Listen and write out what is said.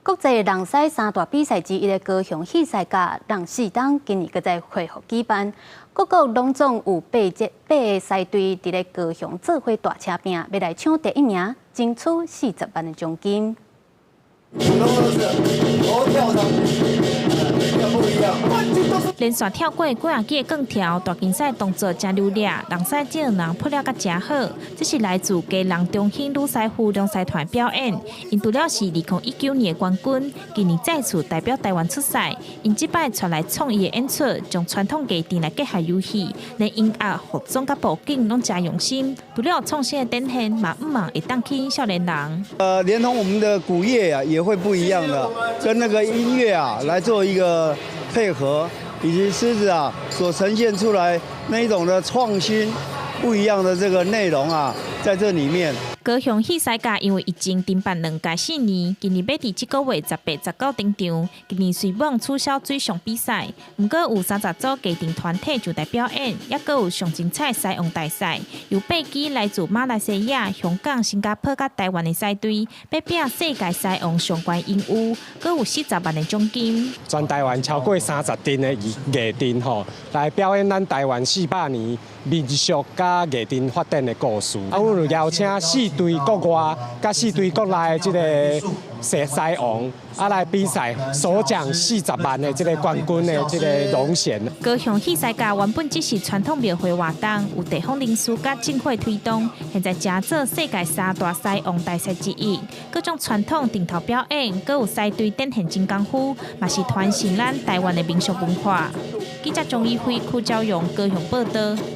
國際龍獅三大比賽之一的高雄戲獅甲龍獅燈，今年閣再恢復舉辦。各國攏總有八個獅隊佇咧高雄做伙大車拼，欲來搶第一名，爭取40萬的獎金。頭跳上去，不一樣。連續跳過幾仔支的槓條，大競賽動作誠流利，龍獅這人配合甲誠好。這是來自基隆中興女師傅龍獅團表演。𪜶除了是2019年的冠軍，今年再次代表台灣出賽。𪜶這擺帶來創意的演出，將傳統藝陣來結合遊戲，連音樂、服裝佮布景攏誠用心。除了創新的展現，嘛向望會當吸引少年人。連同我們的鼓樂啊，也會不一樣的，跟那個音樂啊來做一個配合，以及獅子啊所呈現出來那一種的創新、不一樣的這個內容啊，在這裡面。高雄戲獅節因為疫情停辦兩屆4年，今年欲佇這個月18、19登場。今年雖罔取消水上比賽，毋過有30組家庭團體上台表演，抑閣有上精彩獅王大賽，有八支來自馬來西亞、香港、新加坡佮台灣的獅隊，欲拼世界獅王上懸榮譽，閣有40萬的獎金。全台灣超過30陣的藝陣吼，來表演咱台灣400年民俗佮藝陣發展的故事。啊，阮有邀請四隊國外、佮四隊國內的這個獅王啊來比賽，首獎40萬的這個冠軍的這個榮銜。高雄戲獅節原本只是傳統廟會活動，有地方人士佮政府推動，現在成做世界三大獅王大賽之一。各種傳統陣頭表演，閣有獅隊展現真功夫，嘛是傳承咱台灣的民俗文化。記者鍾一輝、柯昭榮高雄報導。